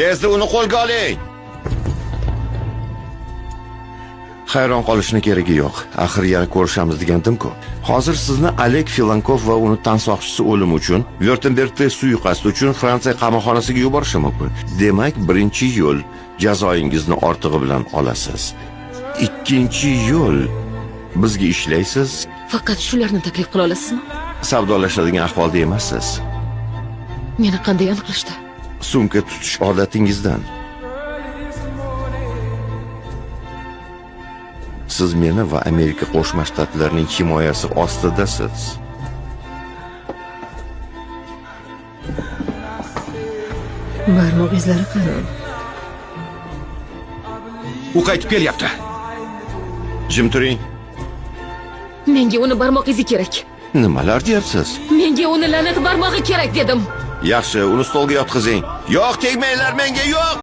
Tezda uni qo'lga oling. Hayron qolishni keragi yo'q. Axir yana ko'rishamiz degandim-ku. Hozir sizni Oleg Filankov va uni tansoqchisi o'limi uchun, Vyurtembergda suiqasd uchun Fransiya qamoqxonasiga yuborishi mumkin. Demak, birinchi yo'l jazoyingizni ortig'i bilan olasiz. Ikkinchi yo'l bizga ishlaysiz, Faqat shularni taklif qila olasizmi? savdolashadigan ahvolda emassiz. Meni qanday aniqlashdi? Sumka tutish odatingizdan. Siz meni va Amerika Qo'shma Shtatlarining himoyasi ostidasiz. Barmoq izlari qani? U qaytib kelyapti. Jim turing. Menga uni barmoq izi kerak. Nimalar deyapsiz? Menga uni la'nat barmog'i kerak dedim. Yaxshi, uni stolga yotqizing. Yo'q, tegmanglar menga, yo'q!